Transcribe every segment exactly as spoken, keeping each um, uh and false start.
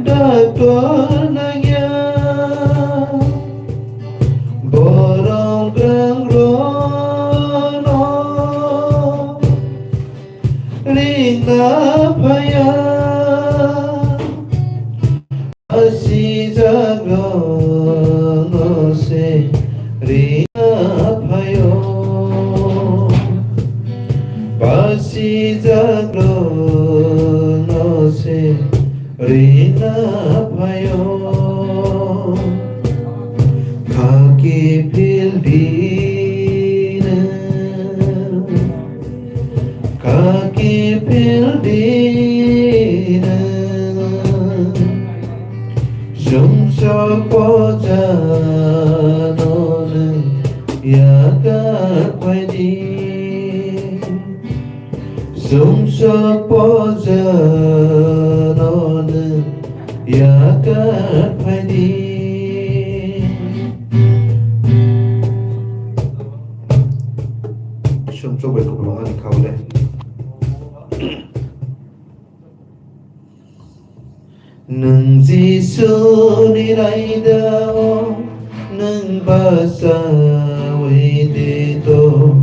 Doctor nangya, borok rang rokno ringna phaya. Pasijakrokno se rina phaio. Pasijakrokno se rina phaio. Khaki phildino. Khaki phildino. Sumsok pojano nwng yakarphaidi. Sumsok pojano nwng yakarphaidi. Sumsok bai kupulung ani khaule. Nwng Jisuni raidao nwng bachaui di to.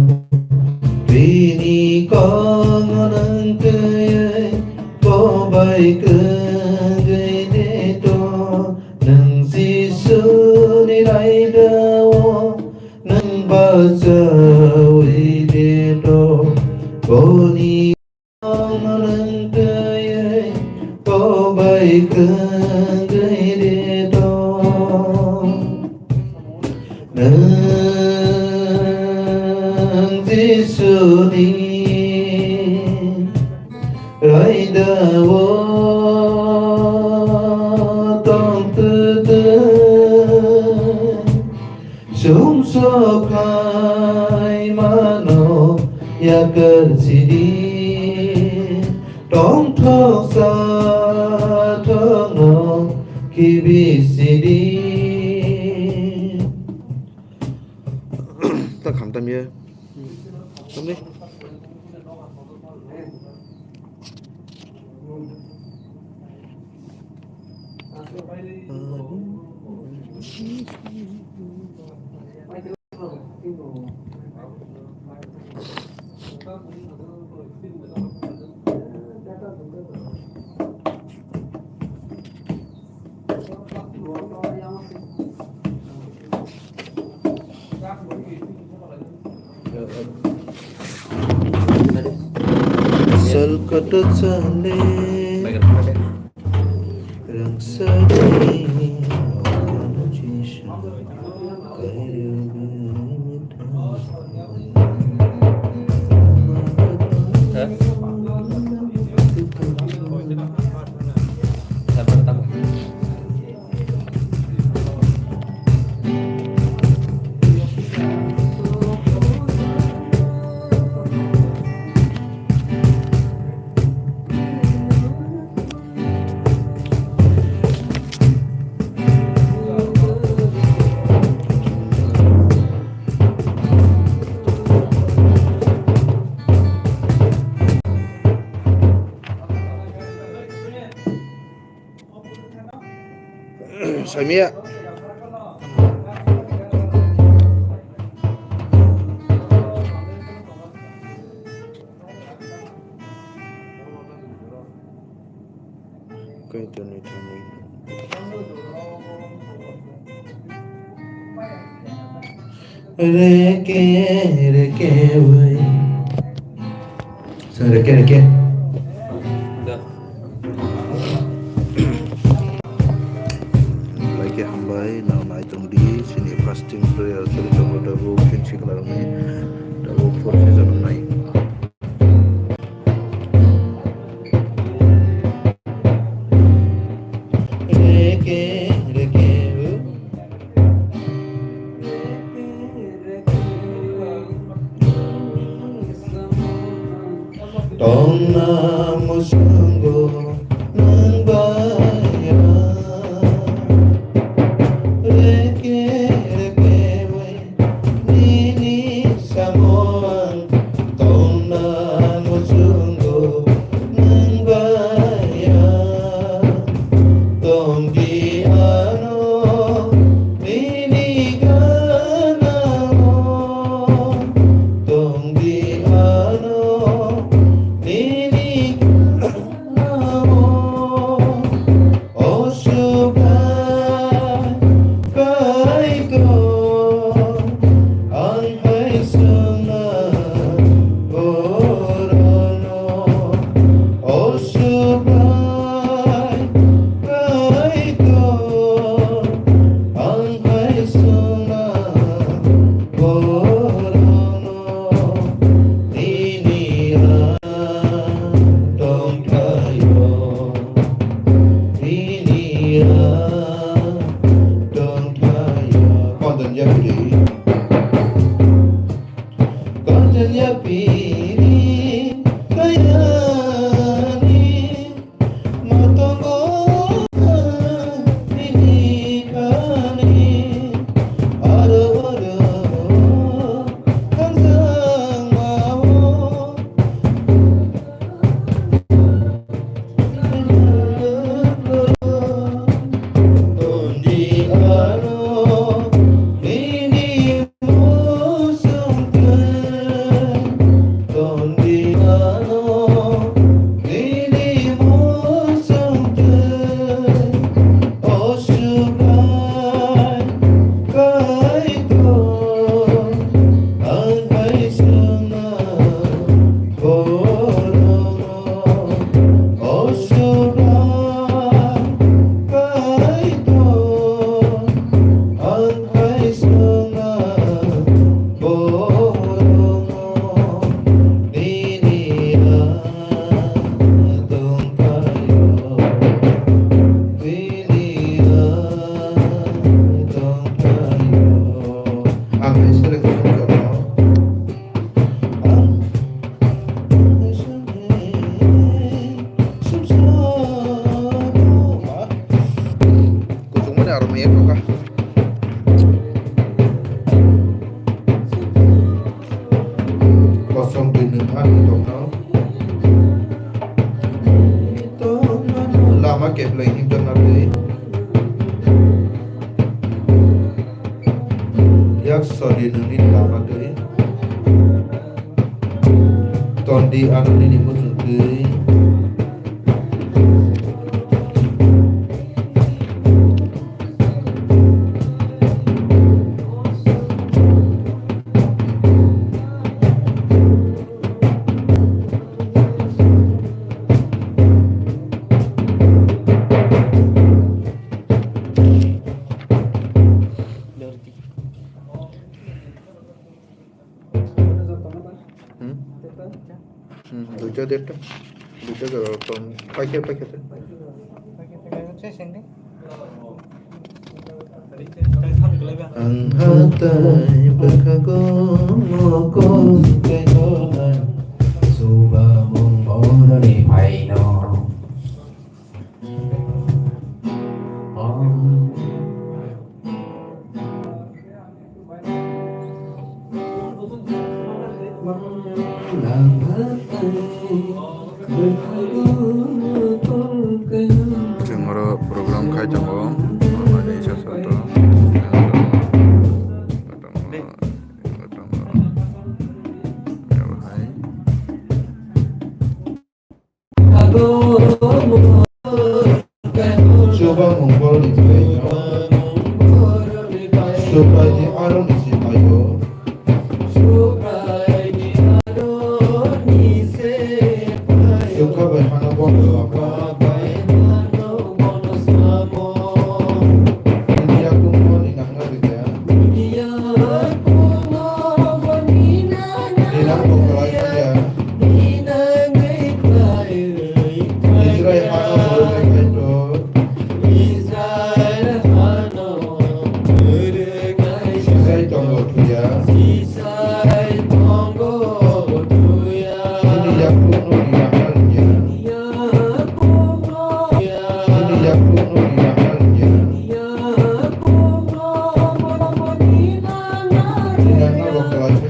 Bini kong nwng twiwi bo bai kwngwi di to. Nwng Jisuni raidao nwng bachaui di to. Boni nwng twiwi bo bai kwngwi di to. Nwng Jisuni raidao tong twtwi. Sumsok khaimano yakar sidi, tongthok sathokno kibi sidi. Ta khamtam ye. Tamni. Sal kotor chale rang sari. Saimia. Kaitorni thani. Reke, reke, bai. Sa reke, reke. Da. Belai khe hambai, nang nai tong di, chini fasting prayer, chwng tongo tabuk, kinsi klarni, tabuk four season nai. Tongna musungo nwng baya. Reke, reke, bai. Nini samung tongna muchungo Ano nini kanao o Subrai Kaitor, ang hai swngnai borokno, o Subrai Kaitor, ang hai swngnai borokno, nini ang tongthaio. Nini ang tongthaio. Konton yapiri. Konton yapiri kayani matongo nini kani aro aro kanjangmao. Borokno, o Subrai Kaitor, ang hai swngnai borokno, nini ang tongthaio, nini ang tongthaio. Ang hai swngnai borokno. Kuchukmani aro maya toka. Kosong twi nwng ani tongno. Lama kepleng himjakna twi. Yak sori nini lama twi. Tondi ano nini muchung twi. Hmm? Hmm, duita derta. Duita jora tom. Paikhe, paikhe te. Ang hatai bwkhago mokol kaitornai. Subamung boroni phaino. Chwng oro program khai tongo, manani sasal to. Chuba mungkol ni twi no. Supai di aro ni si payo. Sukha bai hano bono sapa. India kung mo ni nang na bikya. Israel hano borok ni kaitor. Israel hano borok ni kaitor. Sisai tongo thuya. Sisai tongo thuya. Nini yakung no ni nahal ya. Nini yakung no ni nahal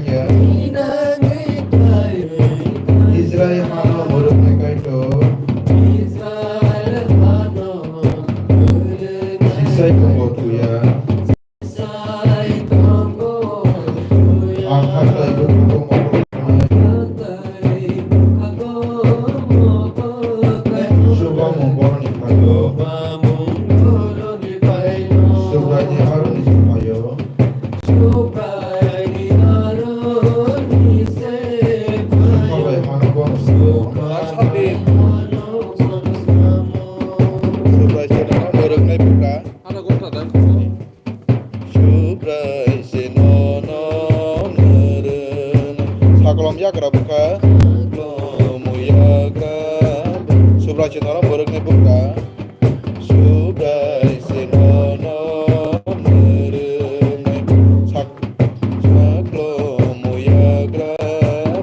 ya. Israel hano borok ni kaitor. Sisai tongo thuya. Ang hatai bukugo mokol. Subrai se nono mwrwknai bwkha. Subrai se nono mwrwknai. Saklom yagra bwkha. Saklom yagra. Subrai se nono mwrwknai bwkha. Subrai se nono mwrwknai. Sak-, saklom yagra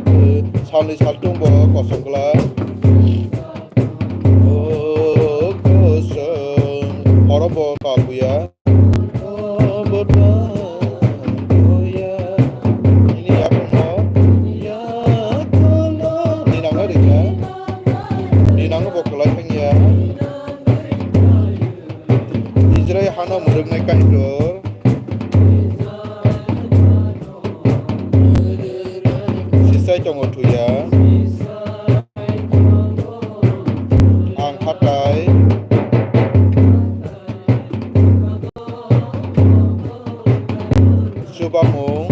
bwkha. Salni saltung bo kosong glak. O kosong, horo bo kabuya. Nini yakhungno, ninangno rikha. Ninangno bo kwlai thangya. Israel hano mwrwknai Kaitor. Sisai tongo thuya. Ang hatai. Chubamung.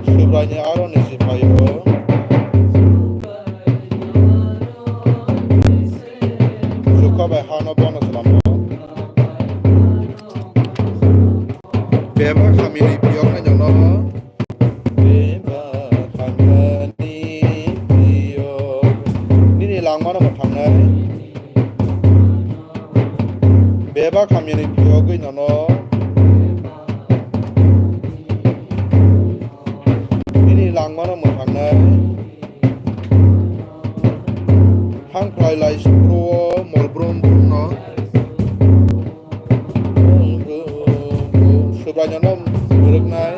Subraini aroni siphaio. Sukha bai hano bono swlamo. Bebak hamyani phiyoknai nono. Bebak hamyani phiyok. Nini langmano bo thangnai. Bebak hamyani phiyogwi nono. Nini langmano mwthangnai. Hang khlai lai sukro o mol brum brum no. Subraino no mwrwknai.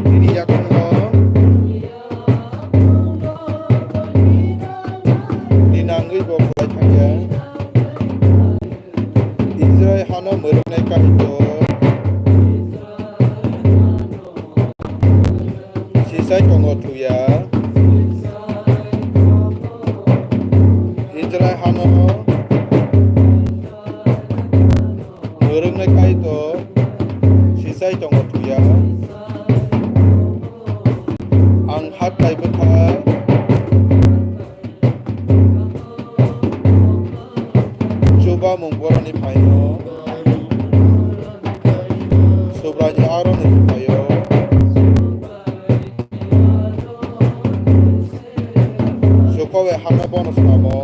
Nini yakhungo. Ninangwi bo khlai thangya. Israel hano mwrwknai Kaitor. Sisai tongo thuya. Israel hano mwrwknai Kaitor. Sisai tongo thuya. Ang hat kai bwkha. Chubamung boroni phaino. Subraini aroni phaio. Sukowe hano bono swlamo.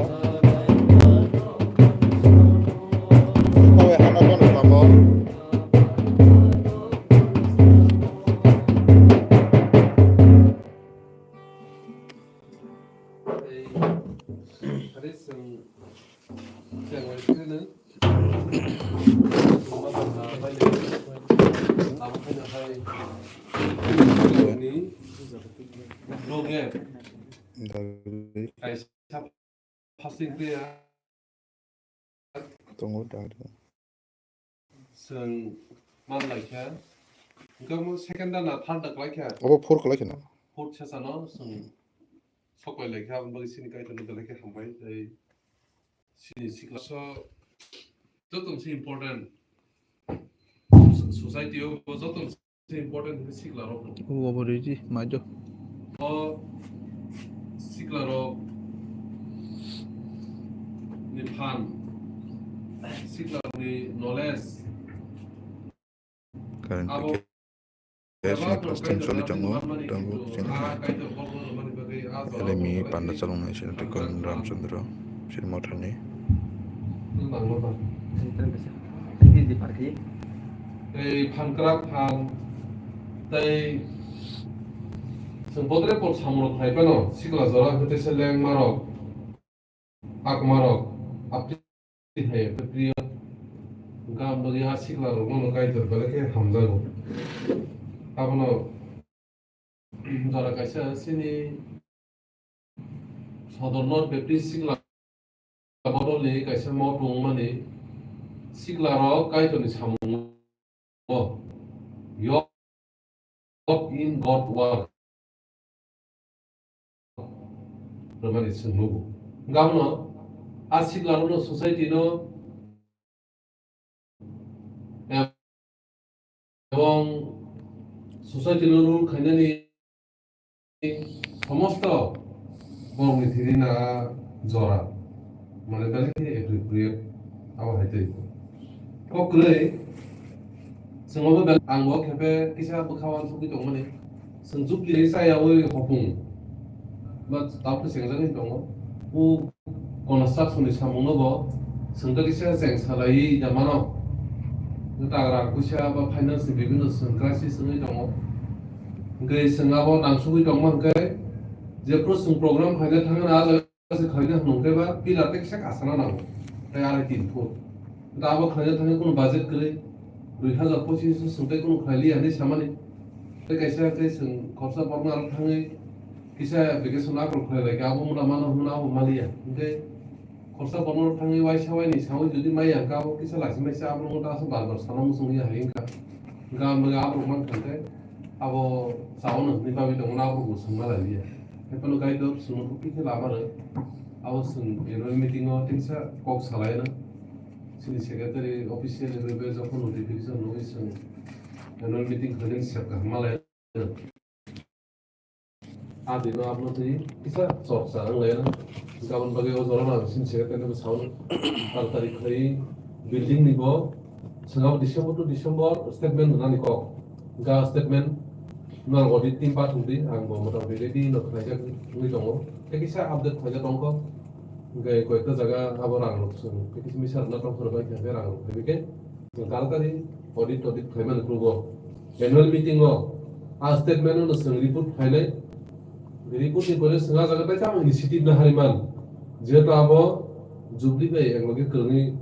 Sukowe hano bono swlamo. Tei, tei chwng, chwng bai kheno, chwng ma tongna bai le, abo khaina hai, ni, loge, kaisa fasting prayer, Tongo da. Chwng man lai kha. Hwnkhe omo second da na third da kwlai kha? Obo four kwlai kha na? Fourth session o chwng sok lai lai kha, aboni bagwi chini Kaitor no belai khe hambai. Tei chini sikla so joto se important. Society o joto important hwnwi siklarok rw. O obo rwdi, maido. O siklarok ni phan, siklarok ni knowledge. Current abo affairs ni class ten choli tongo, tongo chini. L M E panda chalongnai sini twi Karan Ramchandra, sini mothani. Tei phan kwrak phan, tei chwng bodre por samung rok khlai phano, sikla jora hwnkhe tei se lengma rok, akma rok, apri hai priyo, hwnkhe ang bagwi a sikla rokno Kaitor belai khe hamjago. Abono jora kaisa chini Sodorno Baptist sikla bodolni kaisa motong wngmani siklarok Kaitorni samungo yoke in God work rwmani chwng nugo. Hwnkhe abono a siklarokno society no ebong society no rule khainani somosto borokni thini na jora, mane belai khe appropriate abo hai twi. Kok kwrwi, chwng obo bel-, ang bo khe kisa bwkha uansugwi tongmani, chwng jukli chayaui hopung ba tabukhe chengjagwi tongo. O construction ni samung no bo chwng tei kisa cheng salai da mano. Tagra puisa ba finance ni bibhinno chwng crisis wngwi tongo. Hwnkhe chwng abo nangsugwi tongma hwnkhe jephru chwng program khaina thangna a jaga se khaina hwnkhe ba pillar tei kisa kasana nango. Tei arai tin foot. Da abo khaina thangwi kunu budget kwrwi dui hazar pochis o chwng tei kunu khlai liya hinwi samani. Tei kaisa khe chwng khoroksa borok no aro thangwi kisa application upload khlai lai khe abo muna mano hwnma abo maliya. Hwnkhe khoroksa borok no thangwi waisa waini sawi jodi maya hwnkhe abo kisa lachi maisa abo no ta aswk bar bar sana muchung ya hai wngkha. Hwnkhe ang abo rok mankha hwnkhe abo sao no hwnwi bagwi tongo, abo bo swngma lai liya. Hai phano guide dot swngma khe lama rw. Abo chwng annual meeting o teisa kok salai no. Chini secretary official level bai jokhon notification nugwi chwng annual meeting khainani sep kaham malai. A dino abno twi kisa chorcha wng lai no. Gabon bagwi o jora no chini secretary no sao no. Tar tarik khai building ni bo chwng abo December to December statement rwnani kok. Ga statement norok audit team pathum di, ang bo mota moti ready no khlaijak wngwi tongo. Tei kisa update khlaijak tongkho. Hwnkhe koyekta jaga abo rang rok chwng tei kisa misa rwna tongphuru bai khe rang rok phaibai khe chwng taratari audit audit khlaimani krugo. Annual meeting o a statement no chwng report khlainai. Report ni pore chwng a jaga tei tamo initiative na hari man. Jehetu abo Jubilee bai ekloge kwrwngwi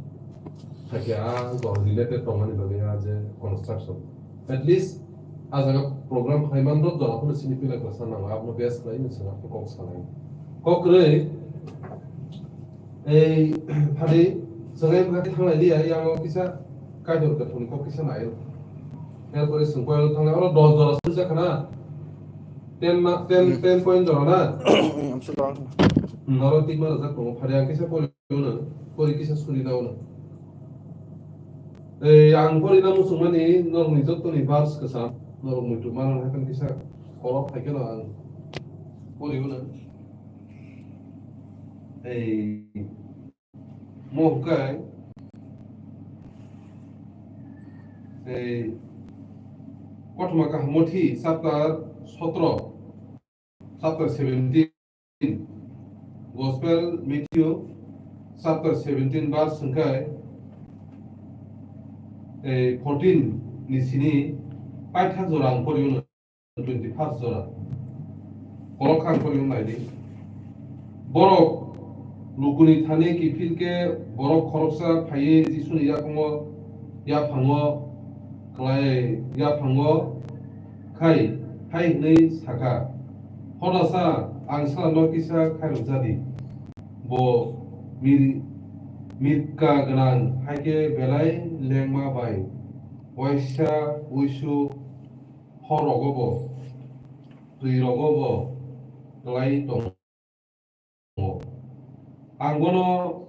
thaikhe a go related tongmani bagwi a je construction. At least a jaga program khlaiman rok jora phano sini pila kwsa nango, abono base khlai hinwi chwng kok sanai. Kok kwrwi, ei, phadi, chwng ei bwkhak thanglai liya, yango kisa Kaitor kwthwng kok kisa nai. Erpore chwng poyalo thanglai, oro dos jora swijak khana. Ten ma, ten, ten point jora na. Amsa dong. Hmm, oro tikma rwjak tongo, phadi ang kisa pori uno, pori kisa suri da uno. Ei, ang pori na muchungmani norokni jottoni verse kwcham, norok muitu manang hai kisa kolok hai kheno ang pori uno. Ei, mo hwnkhe, ei, Kothoma Kaham Mothi chapter sotro, chapter seventeen, Gospel Matthew chapter seventeen verse hwnkhe, eh, fourteen ni sini paitha jora ang pori uno, twenty-first jora. Kolok kha ang pori uno nai di. Borok lukuni thani kiphil khe borok khoroksa phaiwi Jisuni yaphango, yaphango klai, yaphango khai, hai hwnwi sakha, "Hodasa ang sala no kisa khairok jadi, bo mir-, mirka gwnang, hai khe belai lengma bai waisa wuisu hor rogo bo, twi rogo bo klai tong." Ang bono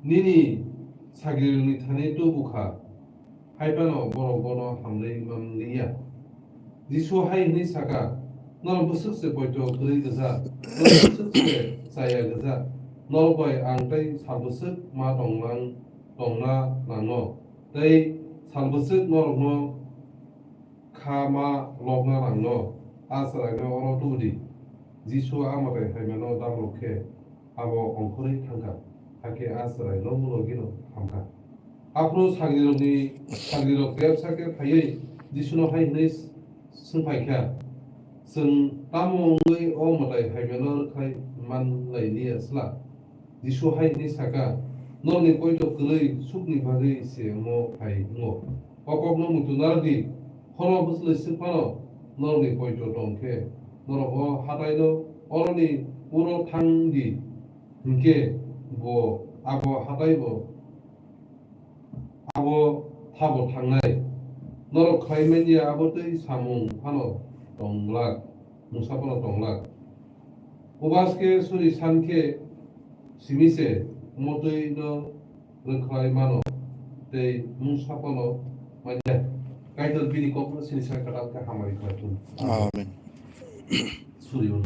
nini sagrirokni thani tubu kha, hai phano borok bono hamrwi man liya. Jisu hai hwnwi sakha, "Norok bwswk se poito kwrwi gwja, norok bwswk se chaya gwja, norok bai ang tei sal bwswk ma tonglang, tongna nangno, tei sal bwswk norokno kha ma lokna nangno, a chwraino oro tubu di." Jisu a mwtai phaimano damrok khe abo ongkhorwi thangkha, hakhe a chwrai lobulogino hamkha. Aphuru sagrirokni, sagrirok bebsa khe phaiwi Jisuno hai hwnwi swngphaikha, "Chwng tamo wngwi o mwtai phaimano rwkhai man lai liya sla?" Jisu hai hwnwi sakha, "Norokni poito kwrwi sukni bagwi se omo phai wngo. O kokno muitu narwk di, khorma bwchlwi swk phano norokni poito tong khe, norok o hataino oroni uro thang di, hinkhe bo abo hataibo abo thabo thangnai. Norok khlai manya abo twi samung phano tong glak, mungsa phano tong glak. Ubas khe suri san khe simi se motwi no rwkhlai mano tei mungsa phano manya." Kaitor bini kokno sini sai kwtal khe hamari khlai thung. Amen. Suriyun.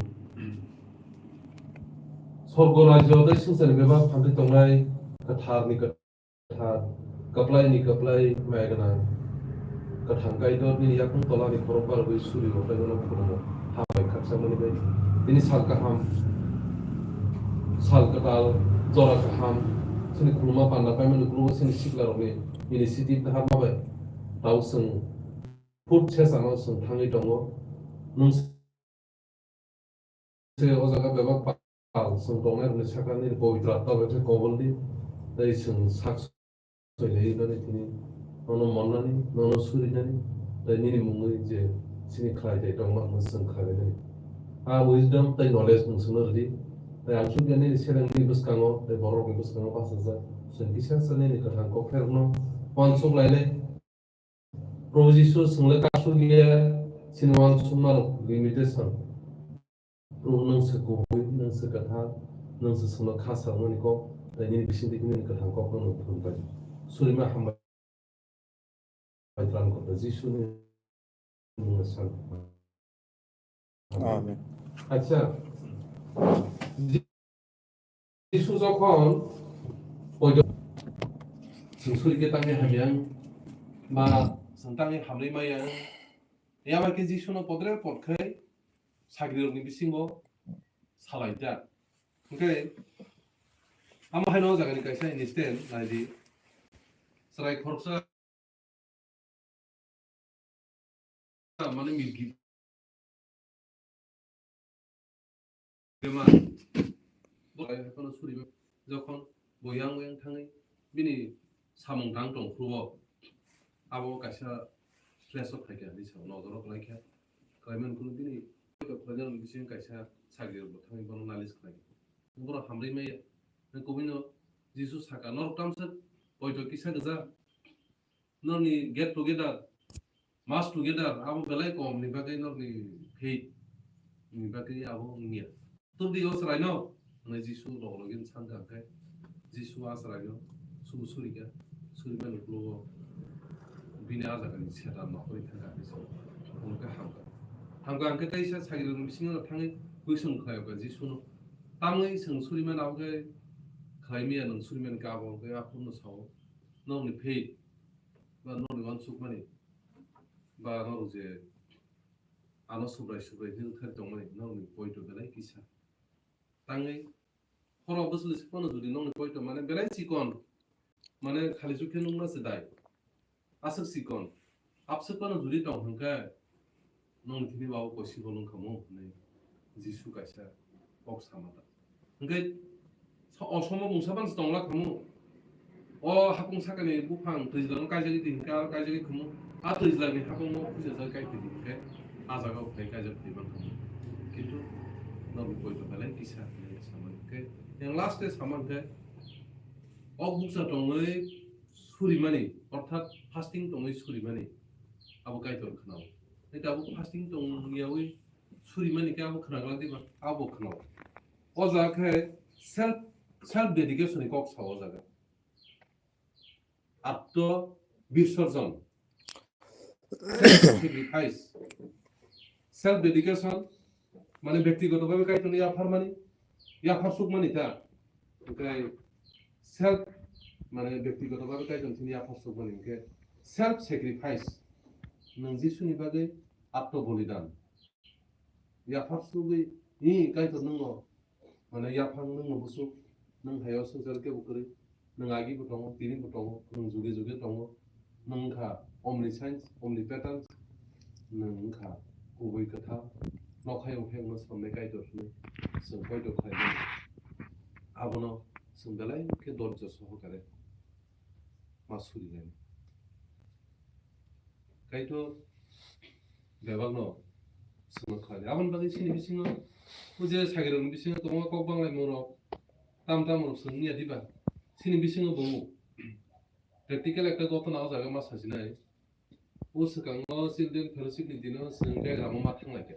Sorgo rajyo tei swngcharni bebak phanti tongnai kwtharni kwthar, kwplaini kwplai maya gwnang, kwthang Kaitor nini yakung tolani khorok barogwi suri rok tei bono khulumno hambai khakchangmani bai. Nini sal kaham, sal kwtal, jora kaham, chini khuluma panda paimani ukulukgo chini siklarokni initiative naharma bai tao chwng phut sesano chwng thangwi tongo. Nwng se o jaga bebak pal chwng tongnai rokni sakha nini pabitra atma bai khe kobol di, tei chwng sak soilai nani tini nono monnani, nono surinani, tei nini mungwi je chini khlai tei tongma hwnwi chwng khlainani. A wisdom tei knowledge nwng chwngno rwdi, tei ang sukya nini selengni bwskango tei borokni bwskango bachajak chwng kisa sa nini kwthang kok pherokno uansuk lainai. Probu Jisu chwngno kasuk ya, chini uansukmarok limitation. Probu nwng se kubui, nwng se kwthar, nwng se chwngno kha salmani kok, tei nini bisingtwi nini kwthang kokno nwng phunukbai. Surima hambai tran kok Jisuni mungwi san. Amen. Acha. Jisu jokhon poito chwng suri khe tangwi hamyang ba chwng tangwi hamri maya. Yaba khe Jisuno podre pod khai sagrirokni bisingo salai ta. Hwnkhe amo haino o jagani kaisa instant naidi. Chwrai khoroksa mane milki bemar. Bo kono suri jokhon boyang boyang thangwi bini samung tang tong phuru o abo kaisa place o phaikha hinwi sa nojoro kwlaikha. Khlaiman kunu bini khlainani bising kaisa sagrirok bo thangwi bono nalis khlaikha. Borok hamrwi maya. Kubui no Jisu saka, "Norok tamswk poito kisa gwja? Norni get together, mass together, abo belai kom ni bagwi norni faith ni bagwi abo wngya. Tubdi o chwraino?" Hwnwi Jisu log logi sankha, hwnkhe Jisu a chwraino subu surikha, surimani uklogo bini a jagani Setan nokhorwi thangkha, hwnwi sa. Hwnkhe hamkha. Hamkha hwnkhe kaisa sagrirokni bisingo thangwi question khlaikha Jisuno. Tamni chwng surimani abo khe khlai maya, nwng surimani khe abo hwnkhe aphuru no sao, "Nokni faith ba nokni uansukmani ba norok je ano subrai subrai hinwi thari tongmani nokni poito belai kisa." Tangwi horo bwswli swkmano jodi nokni poito mane belai chikon, mane khalisuk khe nukna se dai. Aswk chikon, abswk phano jodi tong hwnkhe, nokni thini ba o possible wngkha mo hwnwi Jisu kaisa kok sama ta. Hwnkhe sa-, osomo mungsa phano se tongla khamu. O hapung sakani buphang twijlano kaijagwi di hwnkhe aro kaijagwi khamu. A twijlani hapungno khujajak kai twi di hwnkhe a jaga o phai kaijak twi man khamu. Kintu nokni poito belai kisa hwnwi samani hwnkhe, yang last e samani hwnkhe, o bukcha tongwi surimani, orthat fasting tongwi surimani, abo Kaitor khwnao. Hwnkhe abo fasting tongyawi surimani khe abo khwnaglak diba? Abo khwnao. O jaga khe self, self dedication ni kok sao o jaga. Atto bisorjon. Self sacrifice. Self dedication, mane bektigoto bhabe Kaitorno yapharmani, yapharsukmani ta. Hwnkhe self, mane bektigoto bhabe Kaitorno thini yapharsukmani hwnkhe self sacrifice. Nwng Jisuni bagwi atto bolidan. Yapharsugwi, i Kaitor nwngno, mane, yaphang nwngno bwswk, nwng haio swngchar kebo kwrwi, nwng agibo tongo, tinibo tongo, nwng juge juge tongo, nwng wngkha omniscience, omnipotent, nwng wngkha kubui kwthar, nokhayo wngkhe nwngno somnai Kaitor hwnwi chwng poito khlaimani. Abono chwng belai khe dorjo sohokare ma surinani. Kaitor bebakno swngno khlai. Aboni bagwi chini bisingo, o je sagrirokni bisingo tongo kok banglaimung rok, tam tam rok swng ya diba? Chini bisingo bo practical ekta ghotona o jaga ma sajinai. O swkango Children Fellowship ni dino chwng Begramo ma thanglaikha.